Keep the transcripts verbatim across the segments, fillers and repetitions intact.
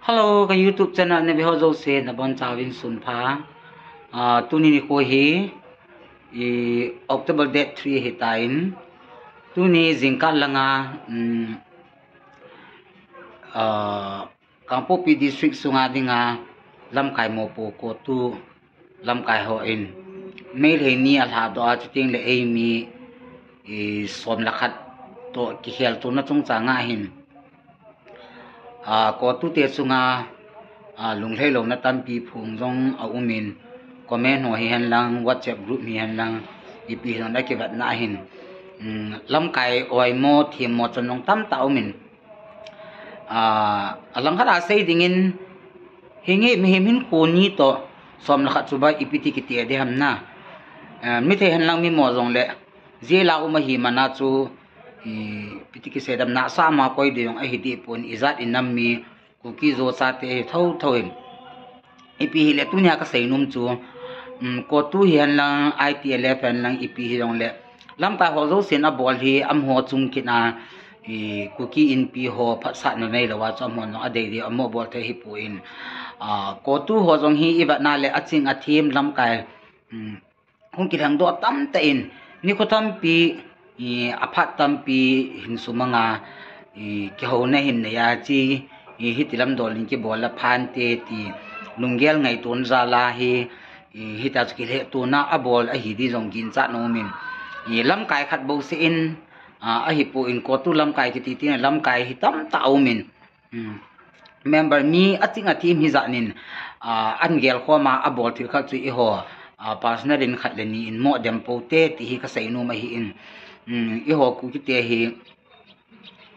Hello, ka YouTube channel na ve ho jouse nabonchauvin sunpha. Ah, tuni nikho hi, i, October date three ahitan. Tuni jingkah langa, um, ah, Kangpokpi District sunga dinga lamkai mopo COTU lamkai hon May lha ni alhadoh a, chuteng le eimi, i, som le khat toh kikheltona chungchanga hin, ah, COTU te chunga, ah, lunglhailouna tampi phong jong aumin, comment ho hihen lang, WhatsApp group hihen lang, ipi hijongle kivetna hin, um, lamkai oimo themmo chon jong tamtah aumin, ah, alangkhat a sei dingin, hinge mihem hinkho ni toh som le khat chu ba ipi ti kiti ding ham na. Ah, mithei hen lang mimo jongle, jail a um ahi mana chu, i, ipi ti kisei ding ham, nahsah ma koi ding jong ahi dehpon, ijat inam mi, Kuki Zo chate hi thotho in. Ipi hile tunia kasei nom chu, um, COTU hihen lang, I T L F hihen lang, ipi hijongle lamkai ho jousen abol hi amaho chung kit a, i, Kuki Inpi ho phatsahna neilouva chu amahon jong adei ding, amaho bol thei ahipon. Ah, COTU ho jong hi ivetna le aching athem lamkai, um, hung kilhengdoh tamtah in, nikho tampi, i, aphat tampi hin sumanga, i, kihouna hin neiya chi, i, hiti lamdol in kibol a phante ti, lunggel ngaito jal a hi, i, hitia chu kilhehtona abol ahi ding jong ginchat aumin, i, lamkai khat bouseh in, ah, ahipon COTU lamkai kiti tin lamkai hi tamtah aumin, um, member mi aching athem hijat in, ah, an gelkhom a abol thil khat chu eiho, ah, personal in khat le ni in mo dem pou hite ti hi kasei nom ahin, um, eiho Kuki te hi,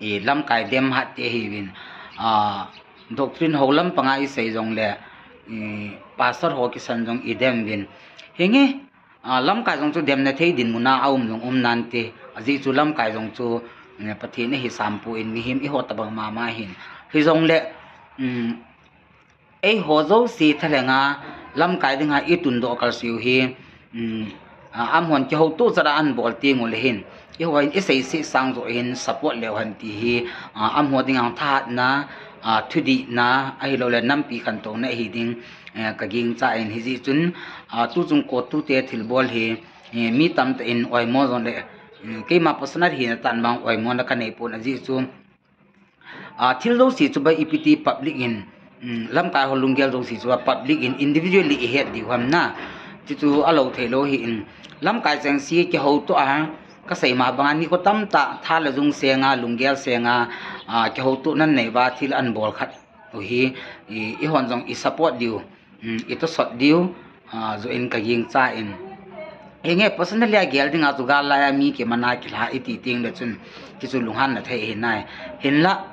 i, lamkai dem hat te ahiuvin, ah, doctrine ho lampanga isei jongle, i, pastor ho kisan jong idem uvin. Hinge, ah, lamkai jong chu demna thei dinmun a aum jong um nante. Ajeh chu lamkai jong chu, eh, Pathen ahi sampon mihem eiho tobang mama hin. Hijongle, um, eiho jouse thalhenga lamkai dinga itundoh kalsou hi, um, ah, amahon kihouto jal a anbol teng uleh hin, eiho hin isei seh sang joh hin support leu hen ti hi, ah, amaho dinga thahatna, ah, thudihna, ahilouleh nampi khantouna ahi ding, eh, kaginchat in, hijeh chun, ah, tuchung COTU te thilbol hi, eh, mi tamtah in oimo jongle, eh, keima personal hina tah in vang oimona kaneipon, ajeh chu, ah, thil jouse chu ba ipi ti public in, um, lamkai ho lunggel jouse chu ba public in individually ihet diu ham na. Chuchu alou theilou ahin, lamkai chengse kihouto a, kasei ma banga nikho tamtah tha le jung senga, lunggel senga, ah, kihoutonan neiuva thil anbol khat u hi, i, eihon jong isupport diu, um, itosot diu, ah, joh in kaginchat in. Hinge personally agel dinga chu gal laiya mi kimana kilha iti teng le chun, hichu lunghanna thei ahi nai. Hinla,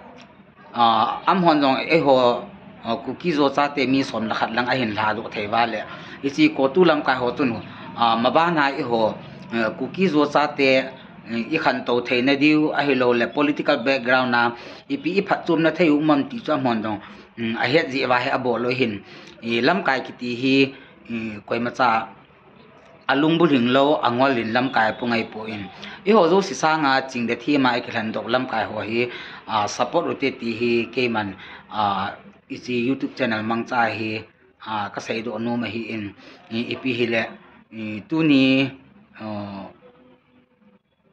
ah, amahon jong eiho, ah, Kuki Zo chate mi som le khat lang ahin lhadoh thei uva le, hiche COTU lamkai ho chun, ah, mabana eiho, ah, Kuki Zo chate, eh, ikhantou theina diu, ahilouleh political background a ipi iphatchomna thei u um am ti chu amahon jong, um, ahet jeh uva hi abol u ahin. I, lamkai kiti hi, i, koimacha alungbulhing lou, angol in lamkai apu ngaipon. Eiho jouse sanga chingde thema ikilhendoh lamkai ho hi, ah, support u hite ti hi keiman, ah, hiche YouTube channel mangcha hi, ah, kaseidoh nom ahin, i, ipi hile, i, tuni, ah,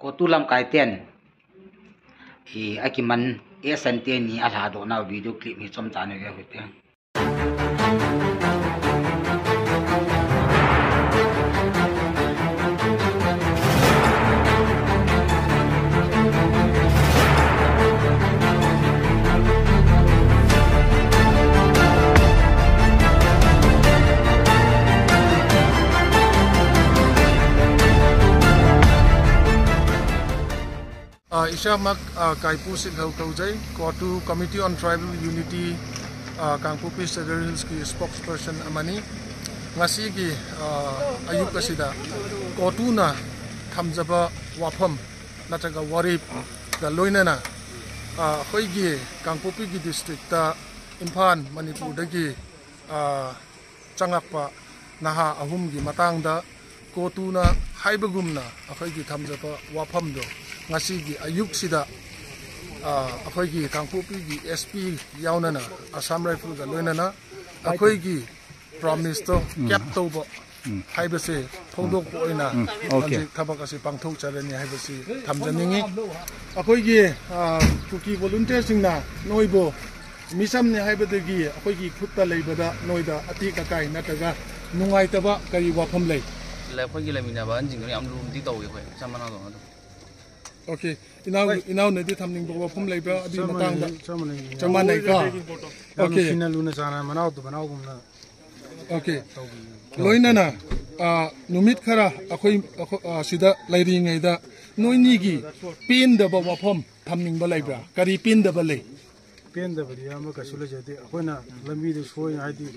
COTU lamkai ten, i, akiman, asan teni alhadoh nau video clip hi chomcha nave u hite. Ah, ishamak, ah, Kaipu Sitlhou Toujai, COTU Committee on Tribal Unity, ah, Kangpokpi Sadar Hills ki spokesperson amani. Ngasi ki, ah, ayuk asida, COTU na thamjaba wapham, nataga warip, ga loinana, ah, hoigi Kangpokpi ki district ta Imphal, Manipur dagi, ah, changakpa naha ahum gi matangda, COTU na haibagumna, akhoi gi thamjapa wapham do, ngasi gi ayuk sida, ꯑꯩꯈꯣꯏꯒꯤ ꯀꯥꯡꯄꯣꯛꯄꯤꯒꯤ S P ꯌꯥꯎꯅꯅ ꯑꯁꯥꯝ ꯔꯥꯏꯐꯜꯒ ꯂꯣꯏꯅꯅ ꯑꯩꯈꯣꯏꯒꯤ ꯄ꯭ꯔꯣꯃꯤꯁꯇꯣ ꯀꯦꯞ ꯇꯧꯕ ꯍꯥꯏꯕꯁꯦ ꯐꯣꯡꯗꯣꯛꯄ ꯑꯣꯏꯅ ꯍꯧꯖꯤꯛ ꯊꯕꯛ ꯑꯁꯤ ꯄꯥꯡꯊꯣꯛꯆꯔꯅꯤ ꯍꯥꯏꯕꯁꯤ ꯊꯝꯖꯅꯤꯡꯉꯤ꯫ ꯑꯩꯈꯣꯏꯒꯤ ꯀꯨꯀꯤ ꯚꯣꯂꯨꯟꯇꯤꯌꯔꯁꯤꯡꯅ ꯅꯣꯏꯕꯨ ꯃꯤꯆꯝꯅꯤ ꯍꯥꯏꯕꯗꯒꯤ ꯑꯩꯈꯣꯏꯒꯤ ꯈꯨꯠꯇ ꯂꯩꯕꯗ ꯅꯣꯏꯗ ꯑꯇꯦꯛ ꯑꯀꯥꯏ ꯅꯠꯇ꯭ꯔꯒ ꯅꯨꯡꯉꯥꯏꯇꯕ ꯀꯔꯤ ꯋꯥꯐꯝ ꯂꯩ? ꯑꯩꯈꯣꯏꯒꯤ ꯂꯩꯃꯤꯟꯅꯕ ꯑꯍꯟꯁꯤꯡꯗꯨꯅ ꯌꯥꯝ ꯂꯨꯅꯗꯤ ꯇꯧꯏ ꯑꯩꯈꯣꯏ ꯏꯆꯝ ꯃꯅꯥꯎꯗꯧꯅ ꯑꯗꯨꯝ꯫ ꯑꯣꯀꯦ, ꯏꯅꯥꯎ, ꯏꯅꯥꯎꯅꯗꯤ ꯊꯝꯅꯤꯡꯕ ꯋꯥꯐꯝ ꯂꯩꯕ꯭ꯔꯥ ꯑꯗꯨꯒꯤ ꯃꯇꯥꯡꯗ? ꯆꯞ ꯃꯥꯟꯅꯩꯀꯣ? ꯌꯥꯝ ꯅꯨꯡꯁꯤꯅ ꯂꯨꯅ ꯆꯥꯟꯅ ꯃꯅꯥꯎꯗꯨ ꯃꯅꯥꯎꯒꯨꯝꯅ ꯑꯣꯀꯦ꯫ ꯂꯣꯏꯅꯅ, ꯑ, ꯅꯨꯃꯤꯠ ꯈꯔ ꯑꯩꯈꯣꯏ, ꯑꯩꯈꯣꯏ, ꯑ, ꯁꯤꯗ ꯂꯩꯔꯤꯉꯩꯗ ꯅꯣꯏꯅꯤꯒꯤ ꯄꯦꯟꯗꯕ ꯋꯥꯐꯝ ꯊꯝꯅꯤꯡꯕ ꯂꯩꯕ꯭ꯔꯥ? ꯀꯔꯤ ꯄꯦꯟꯗꯕ ꯂꯩ? ꯄꯦꯟꯗꯕꯗꯤ ꯑꯌꯥꯝꯕ ꯀꯩꯁꯨ ꯂꯩꯖꯗꯦ꯫ ꯑꯩꯈꯣꯏꯅ ꯂꯝꯕꯤꯗ ꯁꯣꯏ ꯍꯥꯏꯗꯤ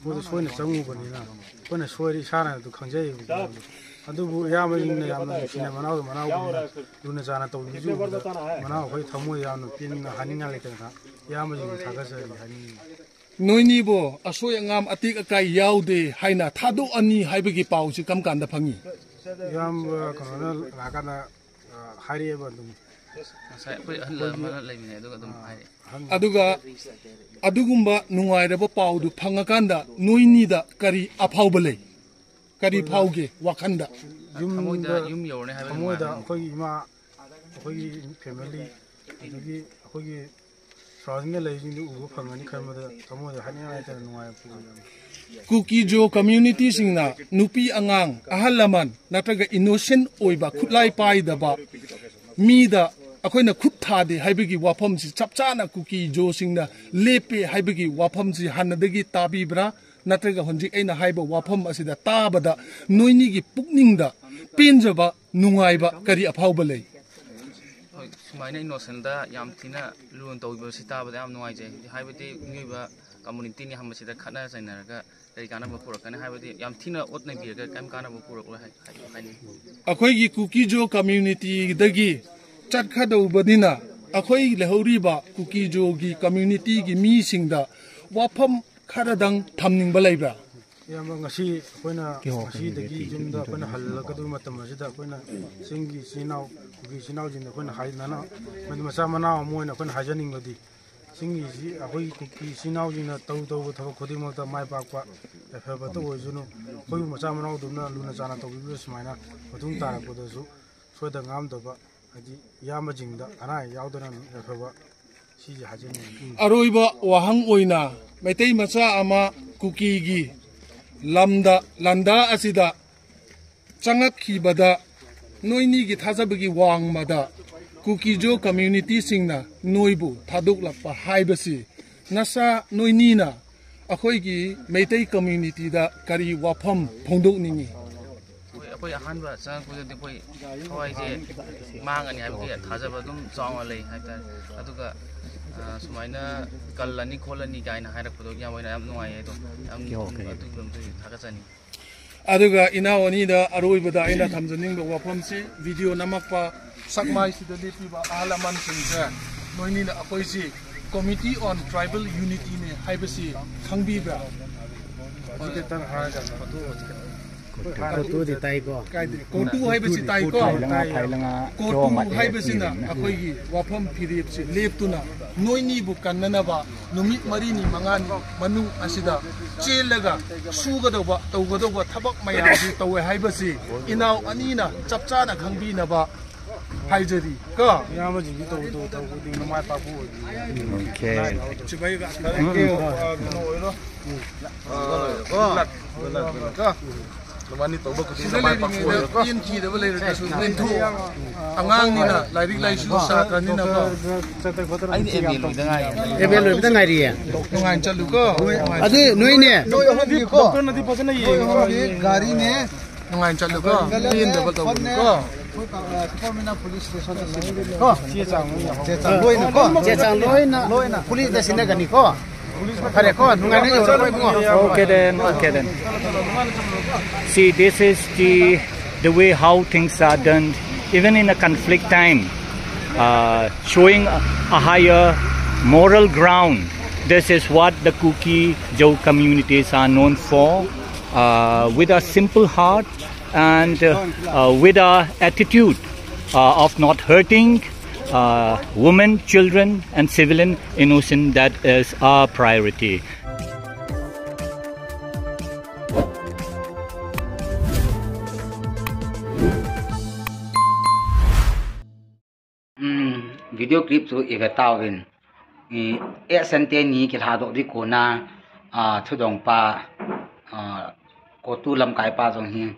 ꯄꯣꯠꯇꯨ ꯁꯣꯏꯅ ꯆꯪꯉꯨꯕꯅꯤꯅ ꯑꯩꯈꯣꯏꯅ ꯁꯣꯏꯔꯤ ꯏꯁꯥꯅ ꯑꯗꯨ ꯈꯪꯖꯩꯌꯦꯕ꯫ ꯑꯗꯨꯕꯨ ꯏꯌꯥꯝꯕꯁꯤꯡꯅ ꯌꯥꯝꯅ ꯅꯨꯡꯁꯤꯅ ꯃꯅꯥꯎꯗ ꯃꯅꯥꯎꯒꯨꯝꯅ ꯂꯨꯅ ꯆꯥꯟꯅ ꯇꯧꯕꯤꯕꯁꯨ ꯎꯕꯗ ꯃꯅꯥꯎ ꯑꯩꯈꯣꯏ ꯊꯃꯣꯏ ꯌꯥꯝꯅ ꯄꯦꯟꯅ ꯍꯥꯏꯅꯤꯡꯉꯥꯏ ꯂꯩꯇꯅ ꯏꯌꯥꯝꯕꯁꯤꯡꯕꯨ ꯊꯥꯒꯠꯆꯔꯤ ꯍꯥꯏꯅꯤꯡꯉꯤ꯫ ꯅꯣꯏꯅꯤꯕꯨ ꯑꯁꯣꯏ ꯑꯉꯥꯝ ꯑꯇꯦꯛ ꯑꯀꯥꯏ ꯌꯥꯎꯗꯦ ꯍꯥꯏꯅ ꯊꯥꯗꯣꯛꯑꯅꯤ ꯍꯥꯏꯕꯒꯤ ꯄꯥꯎꯁꯤ ꯀꯔꯝ ꯀꯥꯟꯗ ꯐꯪꯉꯤ? ꯏꯌꯥꯝꯕ ꯀꯩꯅꯣꯅ ꯂꯥꯛꯑꯀꯥꯟꯗ, ꯑ, ꯍꯥꯏꯔꯛꯑꯦꯕ ꯑꯗꯨꯝ꯫ ꯉꯁꯥꯏ ꯑꯩꯈꯣꯏ ꯑꯍꯜ ꯑꯃꯅ ꯂꯩꯃꯤꯟꯅꯩ, ꯑꯗꯨꯒ ꯑꯗꯨꯝ ꯍꯥꯏꯔꯛꯑꯦ꯫ ꯑꯗꯨꯒ ꯑꯗꯨꯒꯨꯝꯕ ꯅꯨꯡꯉꯥꯏꯔꯕ ꯄꯥꯎꯗꯨ ꯐꯪꯉꯀꯥꯟꯗ ꯅꯣꯏꯅꯤꯗ ꯀꯔꯤ ꯑꯐꯥꯎꯕ ꯂꯩ? ꯀꯔꯤ ꯐꯥꯎꯒꯦ ꯋꯥꯈꯟꯗ? ꯌꯨꯝꯗ, ꯊꯃꯣꯏꯗ ꯌꯨꯝ ꯌꯧꯔꯅꯤ ꯍꯥꯏꯕꯒꯤ ꯊꯃꯣꯏꯗ ꯅꯨꯡꯉꯥꯏꯕ꯫ ꯑꯩꯈꯣꯏꯒꯤ ꯏꯃꯥ, ꯑꯩꯈꯣꯏꯒꯤ ꯐꯦꯃꯤꯂꯤ, ꯑꯗꯒꯤ ꯑꯩꯈꯣꯏꯒꯤ ꯁꯔꯥꯎꯟꯗꯤꯡꯗ ꯂꯩꯔꯤꯁꯤꯡꯗꯨ ꯎꯕ ꯐꯪꯒꯅꯤ ꯈꯟꯕꯗ ꯊꯃꯣꯏꯗ ꯍꯥꯏꯅꯤꯡꯉꯥꯏ ꯂꯩꯇꯅ ꯅꯨꯡꯉꯥꯏꯕ ꯐꯥꯎꯏ꯫ ꯀꯨꯀꯤꯖꯣ ꯀꯝꯃ꯭ꯌꯨꯅꯤꯇꯤꯁꯤꯡꯅ ꯅꯨꯄꯤ ꯑꯉꯥꯡ, ꯑꯍꯜ ꯂꯃꯟ ꯅꯠꯇ꯭ꯔꯒ ꯏꯅꯣꯁꯦꯟ ꯑꯣꯏꯕ, ꯈꯨꯠꯂꯥꯏ ꯄꯥꯏꯗꯕ ꯃꯤꯗ ꯑꯩꯈꯣꯏꯅ ꯈꯨꯠ ꯊꯥꯗꯦ ꯍꯥꯏꯕꯒꯤ ꯋꯥꯐꯝꯁꯤ ꯆꯞ ꯆꯥꯅ ꯀꯨꯀꯤꯖꯣꯁꯤꯡꯅ ꯂꯦꯞꯄꯦ ꯍꯥꯏꯕꯒꯤ ꯋꯥꯐꯝꯁꯤ ꯍꯥꯟꯅꯗꯒꯤ ꯇꯥꯕꯤꯕ꯭ꯔꯥ? ꯅꯠꯇ꯭ꯔꯒ ꯍꯧꯖꯤꯛ ꯑꯩꯅ ꯍꯥꯏꯕ ꯋꯥꯐꯝ ꯑꯁꯤꯗ ꯇꯥꯕꯗ ꯅꯣꯏꯅꯤꯒꯤ ꯄꯨꯛꯅꯤꯡꯗ ꯄꯦꯟꯖꯕ, ꯅꯨꯡꯉꯥꯏꯕ ꯀꯔꯤ ꯑꯐꯥꯎꯕ ꯂꯩ? ꯍꯣꯏ, ꯁꯨꯃꯥꯏꯅ ꯏꯅꯣꯁꯦꯟꯗ ꯌꯥꯝ ꯊꯤꯅ ꯂꯨꯅ ꯇꯧꯕꯤꯕꯁꯤ ꯇꯥꯕꯗ ꯌꯥꯝ ꯅꯨꯡꯉꯥꯏꯖꯩ꯫ ꯍꯥꯏꯕꯗꯤ ꯃꯤꯑꯣꯏꯕ ꯀꯝꯃ꯭ꯌꯨꯅꯤꯇꯤꯅꯤ ꯍꯥꯏꯕꯁꯤꯗ ꯈꯠꯅ ꯆꯩꯅꯔꯒ ꯀꯔꯤ ꯀꯥꯟꯅꯕ ꯄꯨꯔꯛꯀꯅꯤ? ꯍꯥꯏꯕꯗꯤ ꯌꯥꯝ ꯊꯤꯅ ꯑꯣꯠ ꯅꯩꯕꯤꯔꯒ ꯀꯔꯤꯝ ꯀꯥꯟꯅꯕ ꯄꯨꯔꯛꯂꯣꯏ ꯍꯥꯏ-, ꯍꯥꯏ-, ꯍꯥꯏꯅꯤꯡꯉꯤ꯫ ꯑꯩꯈꯣꯏꯒꯤ ꯀꯨꯀꯤꯖꯣ ꯀꯝꯃ꯭ꯌꯨꯅꯤꯇꯤꯗꯒꯤ ꯆꯠꯀꯗꯧꯕꯅꯤꯅ ꯑꯩꯈꯣꯏ ꯂꯩꯍꯧꯔꯤꯕ ꯀꯨꯀꯤꯖꯣꯒꯤ ꯀꯝꯃ꯭ꯌꯨꯅꯤꯇꯤꯒꯤ ꯃꯤꯁꯤꯡꯗ ꯋꯥꯐꯝ ꯈꯔꯗꯪ ꯊꯝꯅꯤꯡꯕ ꯂꯩꯕ꯭ꯔꯥ? ꯏꯌꯥꯝꯕ, ꯉꯁꯤ ꯑꯩꯈꯣꯏꯅ ꯉꯁꯤꯗꯒꯤ ꯌꯨꯝꯗ ꯑꯩꯈꯣꯏꯅ ꯍꯜꯂꯛꯀꯗꯧꯕ ꯃꯇꯝ ꯑꯁꯤꯗ ꯑꯩꯈꯣꯏꯅ ꯆꯤꯡꯒꯤ ꯏꯆꯤꯜ ꯏꯅꯥꯎ, ꯀꯨꯀꯤ ꯏꯆꯤꯜ ꯏꯅꯥꯎꯁꯤꯡꯗ ꯑꯩꯈꯣꯏꯅ ꯍꯥꯏ-, ꯅꯅ-, ꯃꯗꯨ ꯃꯆꯥ ꯃꯅꯥꯎ ꯑꯃ ꯑꯣꯏꯅ ꯑꯩꯈꯣꯏꯅ ꯍꯥꯏꯖꯅꯤꯡꯕꯗꯤ, ꯆꯤꯡꯒꯤ ꯏꯆꯤ-, ꯑꯩꯈꯣꯏꯒꯤ ꯀꯨꯀꯤ ꯏꯆꯤꯜ ꯏꯅꯥꯎꯁꯤꯡꯅ ꯇꯧ ꯇꯧꯕ ꯊꯕꯛ ꯈꯨꯗꯤꯡꯃꯛꯇ ꯃꯥꯏ ꯄꯥꯛꯄ ꯌꯥꯏꯐꯕꯇ ꯑꯣꯏꯁꯅꯨ꯫ ꯑꯩꯈꯣꯏꯕꯨ ꯃꯆꯥ ꯃꯅꯥꯎꯗꯧꯅ ꯂꯨꯅ ꯆꯥꯟꯅ ꯇꯧꯕꯤꯕ ꯁꯨꯃꯥꯏꯅ ꯃꯇꯨꯡ ꯇꯥꯔꯛꯄꯗꯁꯨ ꯁꯣꯏꯗ ꯉꯥꯝꯗꯕ, ꯍꯥꯏꯗꯤ ꯏꯌꯥꯝꯕꯁꯤꯡꯗ ꯑꯅꯥ ꯑꯌꯦꯛ ꯌꯥꯎꯗꯅ ꯌꯥꯏꯐꯕ ꯁꯤꯁꯦ ꯍꯥꯏꯖꯅꯤꯡꯉꯤ꯫ ꯑꯔꯣꯏꯕ ꯋꯥꯍꯪ ꯑꯣꯏꯅ ꯃꯩꯇꯩ ꯃꯆꯥ ꯑꯃ ꯀꯨꯀꯤꯒꯤ ꯂꯝꯗ, ꯂꯥꯟꯗꯥ ꯑꯁꯤꯗ ꯆꯪꯉꯛꯈꯤꯕꯗ ꯅꯣꯏꯅꯤꯒꯤ ꯊꯥꯖꯕꯒꯤ ꯋꯥꯡꯃꯗ ꯀꯨꯀꯤꯖꯣ ꯀꯝꯃ꯭ꯌꯨꯅꯤꯇꯤꯁꯤꯡꯅ ꯅꯣꯏꯕꯨ ꯊꯥꯗꯣꯛꯂꯛꯄ ꯍꯥꯏꯕꯁꯤ ꯅꯁꯥ ꯅꯣꯏꯅꯤꯅ ꯑꯩꯈꯣꯏꯒꯤ ꯃꯩꯇꯩ ꯀꯝꯃ꯭ꯌꯨꯅꯤꯇꯤꯗ ꯀꯔꯤ ꯋꯥꯐꯝ ꯐꯣꯡꯗꯣꯛꯅꯤꯡꯉꯤ? ꯍꯣꯏ, ꯑꯩꯈꯣꯏ ꯑꯍꯥꯟꯕ ꯆꯪꯉꯛꯄꯗꯗꯤ ꯑꯩꯈꯣꯏ ꯊꯋꯥꯏꯁꯦ ꯃꯥꯡꯉꯅꯤ ꯍꯥꯏꯕꯒꯤ ꯊꯥꯖꯕ ꯑꯗꯨꯝ ꯆꯥꯎꯅ ꯂꯩ ꯍꯥꯏꯇꯥꯔꯦ꯫ ꯑꯗꯨꯒ, ꯑ, ꯁꯨꯃꯥꯏꯅ ꯀꯜꯂꯅꯤ ꯈꯣꯠꯂꯅꯤ ꯀꯥꯏꯅ ꯍꯥꯏꯔꯛꯄꯗꯣ ꯏꯌꯥꯝꯕ ꯍꯣꯏꯅ ꯌꯥꯝ ꯅꯨꯡꯉꯥꯏꯌꯦ ꯑꯗꯣ, ꯌꯥꯝ ꯑꯗꯨꯒꯤꯗꯃꯛꯇ ꯊꯥꯒꯠꯆꯅꯤꯡꯉꯤ꯫ ꯑꯗꯨꯒ ꯏꯅꯥꯎ ꯑꯅꯤꯗ ꯑꯔꯣꯏꯕꯗ ꯑꯩꯅ ꯊꯝꯖꯅꯤꯡꯕ ꯋꯥꯐꯝꯁꯤ, ꯚꯤꯗꯤꯑꯣ ꯅꯝꯃꯛꯄ ꯁꯛꯃꯥꯏꯁꯤꯗ ꯂꯦꯞꯄꯤꯕ ꯑꯍꯜ ꯂꯃꯟꯁꯤꯡꯁꯦ, ꯅꯣꯏꯅꯤꯅ ꯑꯩꯈꯣꯏꯁꯤ Committee on Tribal Unityꯅꯦ ꯍꯥꯏꯕꯁꯤ ꯈꯪꯕꯤꯕ꯭ꯔꯥ? ꯍꯧꯖꯤꯛ ꯈꯛꯇꯪ ꯍꯥꯏꯔꯒ ꯐꯣꯇꯣ ꯍꯧꯖꯤꯛ ꯈꯛꯇꯪ ꯀꯣꯇꯨꯗꯤ ꯇꯥꯏꯀꯣ? ꯀꯥꯏꯗꯦ, ꯀꯣꯇꯨ ꯍꯥꯏꯕꯁꯤ ꯇꯥꯏꯀꯣ? ꯀꯣꯇꯨ ꯍꯥꯏꯕꯁꯤꯅ ꯑꯩꯈꯣꯏꯒꯤ ꯋꯥꯐꯝ ꯐꯤꯔꯦꯞꯁꯤ ꯂꯦꯞꯇꯨꯅ ꯅꯣꯏꯅꯤꯕꯨ ꯀꯟꯅꯅꯕ ꯅꯨꯃꯤꯠ ꯃꯔꯤꯅꯤ ꯃꯉꯥꯅꯤ ꯃꯅꯨꯡ ꯑꯁꯤꯗ ꯆꯦꯜꯂꯒ ꯁꯨꯒꯗꯧꯕ, ꯇꯧꯒꯗꯧꯕ ꯊꯕꯛ ꯃꯌꯥꯝꯁꯤ ꯇꯧꯋꯦ ꯍꯥꯏꯕꯁꯤ ꯏꯅꯥꯎ ꯑꯅꯤꯅ ꯆꯞ ꯆꯥꯅ ꯈꯪꯕꯤꯅꯕ ꯍꯥꯏꯖꯔꯤ ꯀꯣ꯫ ꯏꯌꯥꯝꯕꯁꯤꯡꯗꯤ ꯇꯧ, ꯇꯧ, ꯇꯧ, ꯈꯨꯗꯤꯡꯃꯛ ꯃꯥꯏ ꯄꯥꯛꯄ ꯑꯣꯏꯕꯤꯌꯨ꯫ Okay. ꯁꯤꯐꯥꯏ ꯀꯩꯅꯣ ꯑꯣꯏꯔꯣ꯫ ꯅꯕꯥꯅꯤ ꯇꯧꯕ ꯈꯨꯗꯤꯡꯗ ꯃꯥꯏ ꯄꯥꯛꯄ ꯑꯣꯏꯔꯣꯀꯣ꯫ ꯄꯦꯟꯈꯤꯗꯕ ꯂꯩꯔꯒꯁꯨ ꯄꯦꯟꯊꯣꯛꯑꯣ꯫ ꯑꯉꯥꯡꯅꯤꯅ, ꯂꯥꯏꯔꯤꯛ ꯂꯥꯏꯁꯨ ꯁꯥꯇ꯭ꯔꯅꯤꯅꯀꯣ꯫ ꯑꯩꯗꯤ M A ꯂꯣꯏꯕꯗ ꯉꯥꯏꯔꯤ꯫ M A ꯂꯣꯏꯕꯗ ꯉꯥꯏꯔꯤꯌꯦ꯫ ꯅꯨꯡꯉꯥꯏꯅ ꯆꯠꯂꯨꯀꯣ꯫ ꯑꯗꯨ ꯅꯣꯏꯅꯦ꯫ ꯅꯣꯏ ꯑꯍꯨꯝꯒꯤ ꯀꯣ꯫ ꯅꯣꯏ ꯑꯍꯨꯝꯒꯤ ꯒꯥꯔꯤꯅꯦ꯫ ꯅꯨꯡꯉꯥꯏꯅ ꯆꯠꯂꯨꯀꯣ꯫ ꯄꯦꯟꯗꯕ ꯇꯧꯒꯅꯨꯀꯣ꯫ ꯑꯩꯈꯣꯏ, ꯑ, ꯁꯤꯐꯥꯏ ꯃꯅꯥ ꯄꯨꯂꯤꯁ ꯁ꯭ꯇꯦꯁꯟꯗ ꯂꯩꯔꯦꯀꯣ꯫ ꯆꯦ ꯆꯥꯡ ꯂꯣꯏꯅ ꯌꯥꯎꯍꯧꯕ꯫ ꯆꯦ ꯆꯥꯡ ꯂꯣꯏꯅꯀꯣ꯫ ꯆꯦ ꯆꯥꯡ ꯂꯣꯏꯅ ꯂꯣꯏꯅ꯫ ꯄꯨꯂꯤꯁꯇ ꯁꯤꯟꯅꯒꯅꯤꯀꯣ꯫ ꯐꯔꯦꯀꯣ, ꯅꯨꯡꯉꯥꯏꯅ ꯌꯧꯔꯛꯄ ꯏꯕꯨꯡꯉꯣ꯫ Okay then, okay then. See, this is the, the way how things are done, even in a conflict time, uh, showing a, a higher moral ground. This is what the Kuki Zo communities are known for. Uh, with a simple heart, and, uh, uh, with a attitude, uh, of not hurting, Uh, women, children, and civilian innocent, that is our priority. Hmm, video clip chu i ve tauvin. I, eh, Sante ni kilhadoh di kona, ah, thudong pa, ah, COTU lamkai pa jong hi,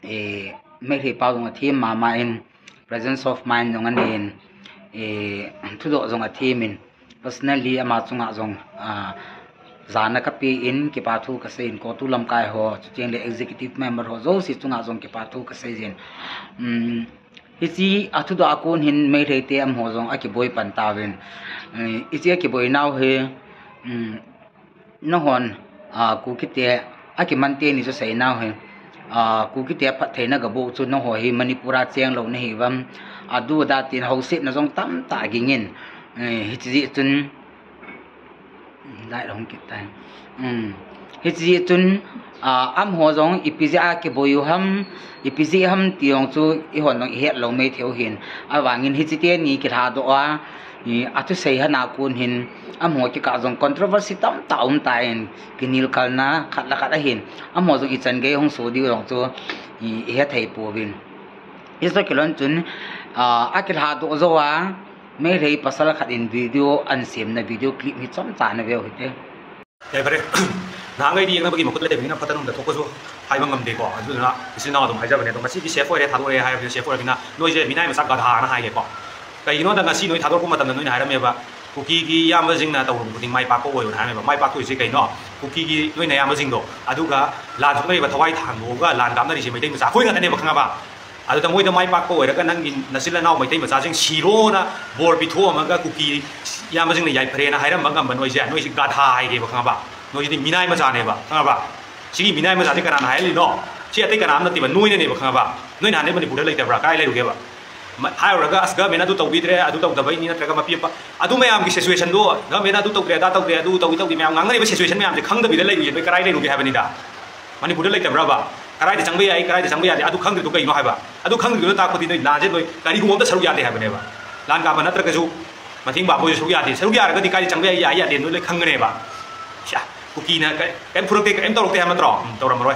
eh, Meitei pa jong a thim mama in, presence of mind jong a nei in, eh, thudoh jong a thim in, personally ama chunga jong, ah, jana ka pe in, kipa thu ka sei in, COTU lamkai ho, chuteng le executive member ho, jouse chunga jong kipa thu ka sei jin. Um, Hiche a thudoh a kon hin Meitei te amaho jong a kiboi pan tauvin. Eh, hiche a kiboi nau hi, um, nahon, ah, Kuki te a kiman teni chu sei nau hi. Ah, Kuki te phattheina gabol chu nangho hi Manipur a cheng lou nahi uvam. Adu da tin housetna jong tamtah ging in. Eh, hiche jeh chun, Light hung kit tai. Um. Hiche chun, ah, amaho jong ipi jeh a kiboi u ham, ipi jeh ham ti jong chu eihon jong i het lou mai thei u hin. Avangin hiche teni kilhadoh a, i, a thusei hana kon hin, amaho kikah jong controversy tamtah um tan, kinelkalna khat le khat ahin. Amaho jong ichan gei hung so diu jong chu, i, i he thei pouvin. Hiche kilhon chun, ah, a kilhadoh jou a, Meitei pasal khat in video ana semna video clip hi chomcha na veu hite. Kei pare. Nang ngai di na bagi makut le te bagi na patan um da thok ko jo. Hai bang ngam de ko. Adu na, isi na dum hai ja bane dum. Ngasi ki safe ore, thado ore, hai safe ore na. Noi je minai macha gadha na hai ko. Kaigino da ngasi noi thado ko matam na noi na hai ra me ba. Kuki ki iyamba jing na tau rum kuting mai pa ko oi na hai me ba. Mai pa ko ise kaino. Kuki ki noi na iyamba jing do. Adu ga lan thok na ri ba thawai thang do ga lan gam na ri je Meitei macha. Khoi nga ta ne ba khanga ba. Aduda moida maipak ko oiraga nangin nachin le nao Meitei macha jeng sirona bol pitho amaga Kuki iyamba jeng le yaipharena hairam bang gam ba noi je, noi je gadha hai ke ba khanga ba. Noi je minai macha ne ba, khanga ba. Sigi minai macha te kana na hai li no. Si ate kana amna ti ba noi ne ne ba khanga ba. Noi na ne Manipur da lei te bra kai lei ru ke ba. Ma, hai uraga as government adu tau bidre, adu tau dabai ni na traga mapi pa. Adu mayam ki situation do, government adu tau dre, da tau dre, adu tau tau di mayam ngang ne ba situation mayam je khang da bi lei ru ye, noi karai lei ru ke hai ba ni da. Manipur da lei te bra ba. Karai da chang ba yai, karai da chang ba yai, adu khang da tu kai no hai ba. Adu khang da tu ta ko ti noi la je noi, kari gu mom da saruk ya te hai ba ne ba. Lan ka ba na traga ju. Mathing ba bo ju saruk ya te, saruk ya raga di kai da chang ba yai, ya ya de noi le khang ne ba. Sha, Kuki na kai, kai phurak te, kai tau rok te hai ma tro, tau ram roi.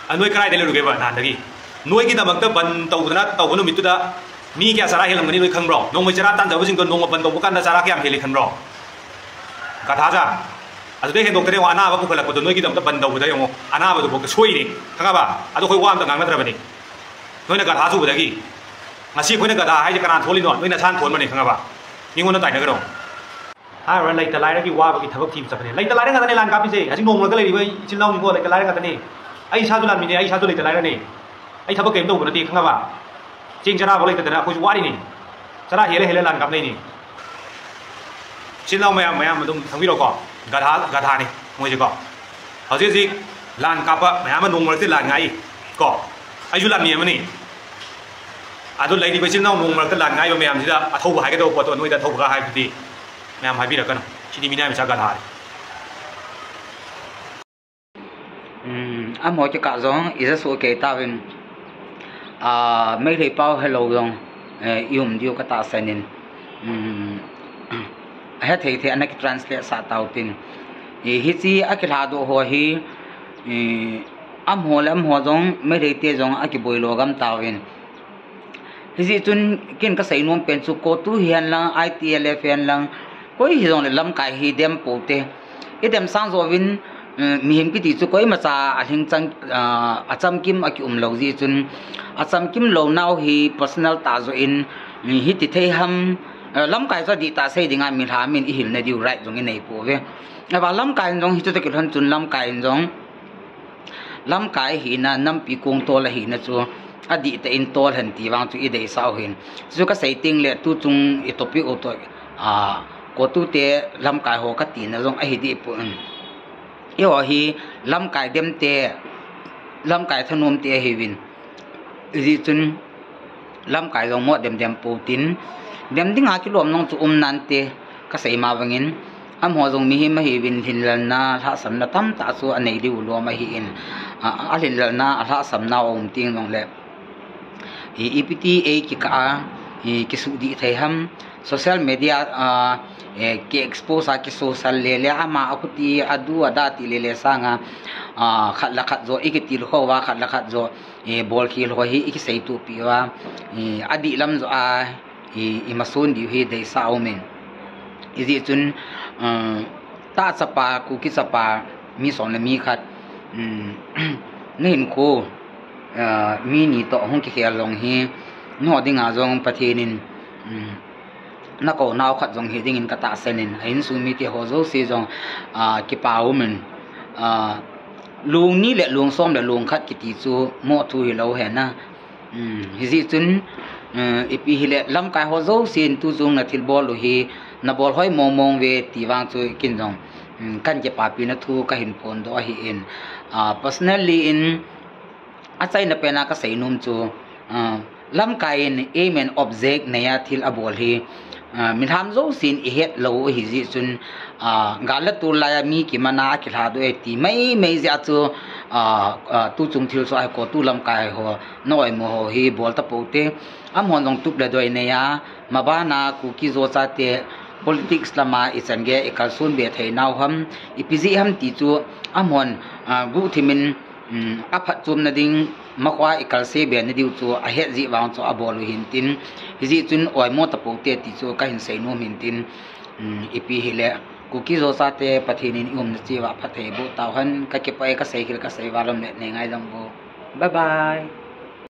A noi karai da lei ru ke ba na da gi. Noi ki da mak da ban tau da na tau ba no mi tu da. Mi kya chara helam gani noi khang bro. Nong mai chara tan da ba jing do nong ban tau ba kan da chara kya helam khan bro. Ka tha ja. Adu de hen doctor ne wa na ba ku khala ko do noi ki da mak da ban tau da yong. Ana ba do ko soi ni. Khanga ba. Adu khoi wa am da ngang na tra ba ni. Noi na ka tha ju da gi. Ngasi khoi na ka tha hai ja kana tholi no. Noi na chan thon ma ni khanga ba. Ni ngona tai na ga dong. Hara leita laira ki waba ki thabak thim chapane. Leita laira ngata ne lan kapi se. Hajing nong ka lei bai chil nong ni ko leita laira ngata ne. Ai sa tu lan mi ne, ai sa tu leita laira ne. Ai thabak kem to na ti khanga ba. Ching chara ba leita na ko wari ne. Chara hele hele lan kap ne ni. Chil nong mayam mayam dum thangwi ro ko. Gadha gadha ne. Moi je ko. Hajing ji lan kapa mayam nong te lan ngai ko. Ai ju lan mi ma ni. Adu lei di ba chil nong nong te lan ngai ba mayam ji da a thou ba hai ka do ko to noi da thou ba hai ti. Mayam hai bi ra ka no. Chini mi na mi sa ka lai. Um, amaho kikah jong, i ja soh kei tauvin, ah, Meitei pao helou jong, eh, i um diu ka tahsan in, um, a hethei thei ana ki translate sah tau tin. I, hiche a kilhadoh ho hi, i, amaho le amaho jong, Meitei te jong a kiboi lo gam tauvin. Hijeh chun ken ka seinom pen chu COTU hihen lang, I T L F hihen lang, koi hijongle lamkai hi dem pou te. I dem sang jouvin, eh, mihem kiti chu koimacha alhing chang, ah, achamkim a kium lou jeh chun, achamkim lou nau hi personal tah joh in, eh, hiti thei ham, eh, lamkai chu adih tah sei dinga milham in i hilna diu right jong i nei pouve. Ava lamkai in jong hichu toh kilhon chun lamkai in jong, lamkai hina, nampi kong tol ahina chu, adih tah in tol hen ti vang chu i deisah u hin. Chu ka sei teng le tu chung i topic u toh, a, COTU te lamkai ho ka tina jong ahi deh poi. Eiho hi lamkai dem te, lamkai thanom te ahiuvin. Hijeh chun, lamkai jong mo dem dem pou tin, dem dinga kilom nong chu um nante, ka sei ma bangin, amaho jong mihem ahiuvin lhinlelna, lhahsamna tamtah chu anei diu lom ahin, a, a lhinlelna, a lhahsamna um teng jongle, i, ipi ti ei kikah a, i, kisuhdih thei ham, social media, a, e, ki expose a kisocial le le ama a khuti a du a da ti le le sanga, a, khat le khat jo i kitilkhou va, khat le khat jo, e, bolkhel ho hi i kiseitupi va, e, adih lam jo a, i, i masun diu hi deisah a um in. Hijeh chun, um, tah chapa, Kuki chapa, mi som le mi khat, um, na hinkho, uh, mi ni toh hung kikhel jong hi, nangho dinga jong Pathen in, um, na kou nau khat jong hi dingin ka tahsan in, a insung mite ho jouse jong, uh, kipa um in, uh, lung ni le lung som le lung khat kiti chu mo thu hilou hena. Um, hijeh chun, um, ipi hile lamkai ho jousen tu chung na thilbol u hi, na bol hoi mong mong ve ti vang chu kin jong, um, kan kipapina thu ka hin phondoh ahi in. Ah, personally in, achaina pena ka seinom chu, ah, lamkai in aim and object nei a thil abol hi, ah, milham jousen i het lou u hijeh chun, ah, gal le tol lai a mi kimana a kilhadoh e ti mai mai jeh a chu, ah, ah, tu chung thilsoh a hi ko tu lamkai ho, na oimo ho hi bol tapou te. Amahon jong tup le doi nei a, mabana Kuki Zo chate politics lama i chan gei a i kalson be thei nau ham, ipi jeh ham ti chu amahon, ah, guhthim in, um, aphatchomna ding, makhoa i kalse be na diu chu ahet jeh vang chu abol u hin tin, hijeh chun oimo tapou te ti chu ka hin seinom hin tin, um, ipi hile, Kuki Zo chate Pathen in i umna cheh uva phatthei boh tau hen, ka kipah e, ka seikhel ka sei val um le nei ngai jong vo. Bye bye.